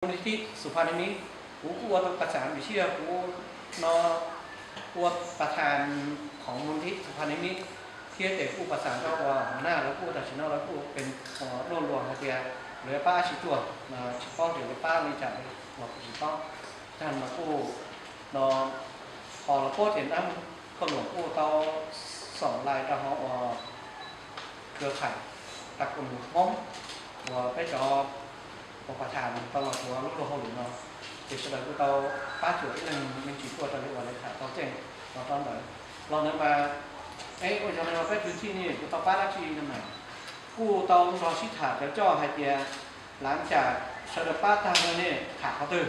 Mus Nij Thib Xus Phas Nij Mib, kuv kuj ua tau pas xam vim sij hawm kuv no ua pas tham khoom Mus Nij Thib Xus Phas Nij Mib, thiab ces kuj pas xam rau uas hauv naj lawv kuj tam sim no lawv kuj pes luaj luas hais tias lawv pab dab tsi tuaj, tsis paub tias lawv pab li cas los kuj tsis paub. Tag mas kuj no ho los puab ces nab koj luam kuj tau xoom lais rau hauv uas kws thaiv tas kum Hmoob uas peb cov uas pas tham tau los tuav lub luag hauj lwm no, ces sawv daws kuj tau pab cuam ib leeg me ntsis tuaj raws li uas lawv tham tau tseeb los rau ntawd. Los ntawd mas, ua yog li no peb kwv tij ne kuj tau pab dab tsi no mas, kuj tau nrog sib tham cov coj hais tias lav cas sawv daws pab tag no ne tham qhov twg,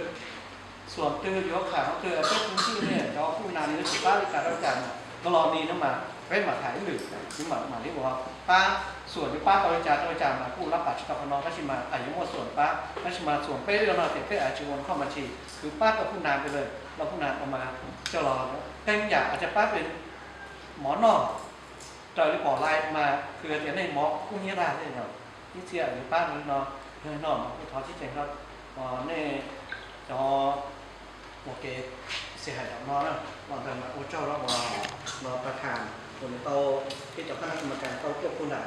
xuam twg yuav tham qhov twg, peb kwv tij ne cov kuj nas nws tsis pab li cas rau cas mas ko los ni no mas peb mam tham ib lwm, kuv mam mam li uas pab xuam yuav pab tau li cas rau li cas mas kuj lab pam tsis tau qhov no tab sis mas yuav muaj xuam pab tab sis mas xuam peb li no ces peb tsis ua khoj mas tsis kwv pab tau kuj nas pes lawm los kuj nas mas coj los teeb yam hais tias pab pes mov noj raws li pom lais mas kws tias nej mov kub hnyiab dag thiab yog ib txhia yuav pab li no, yog li no mas kuj thov txib tsees rau nej cov ua kev xis hais tom no na, los ntawd mas ua tsaug rau uas los pas tham uas nws tau peb cov qab nab mas kas tau tuaj puag nram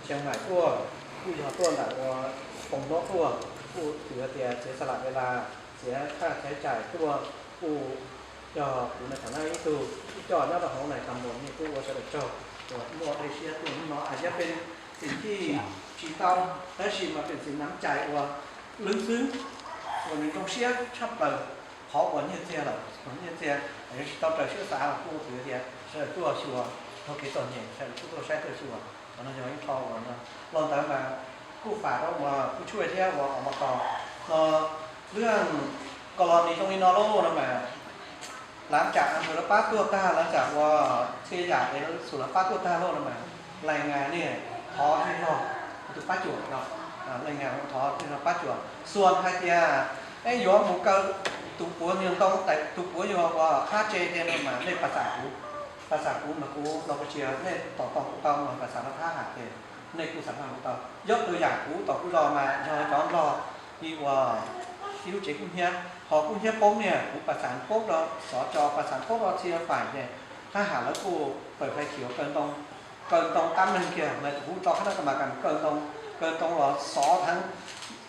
Xeev Maim tuaj, kuj yog tuaj ntawm uas Poo Nplob tuaj, kuj txwv tias txiav xa lam ve las, txiav thaj txiav cais tuaj, kuj yog kuv na tham na ib tug ib co nyob rau hauv na tas npaum li kuj ua sawv daws tsaug uas muaj dej siab tuaj hnub no a yab pes txim tij tsis tau, tab sis mas pes txim nam cais uas lwb xwb uas nws zoo siab tshaj plaws qhov uas nyiaj txiag lawm, nyiaj txiag yuav tsis tau raws siab xav los kuj txwv tias sawv daws tuaj xyuas taug kev txom nyem sawv daws kuj tuaj saib tuaj xyuas. Qhov no yog ib qho uas los ntawd mas kuj fam rau uas kuv tshuaj thiab uas os mos tos no, lwb ko los nis zoo li no lauj no mas, lav tsam ntawd lawv pab tuaj tag, lav tsam uas txhia yam es xus lawv pab tuaj tag lauj no mas, lees ngas nej thov zej zog tus pab cuam no, lees ngas thov zej zog pab cuam xuas hais tias, es yuav mus kaw tus puav nyuag ntoo, tus puav nyuag uas qhab tse tiag no mas nej pas xam kuv, pas xam kuv mas kuv los kuv tsis, nej tom tau kuv tau mas pas xam rau thab ham ces nej kuj xam rau kuv tau. Yog tus yam kuv tom kuv zos mas yog cov nplog li uas ib lub tsev kub hnyiab, ho kub hnyiab poob niag kuv pas xam poob rau xov tso, pas xam poob rau txhia faim ces thab ham lawv kuj pawm fais khiav kaw ntoo, kaw ntoo qab meeg kiag mas tus kuv tso qhab nab ka mas kas kaw ntoo, kaw ntoo los xov,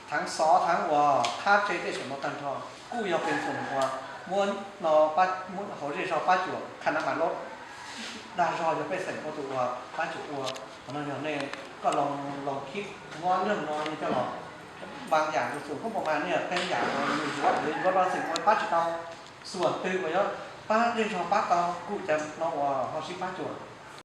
thav xov thav uas qhab tse tej saum no tag nrho, kuj yog pes xus uas muab no, muab hauv zej zog pab cuam qhab nab mas lub dag zog yog pej xeem ua tus uas pab cuam ua. Qhov no yog nej koj los khib muab lwm no nej coj los npas yam tus xus kub pam mas nej teeb yam uas nws yuav yuav rau xeem ua pab tsis tau, xuas twg uas yuav pab zej zog pab tau kuj cas no uas ho sib pab cuam.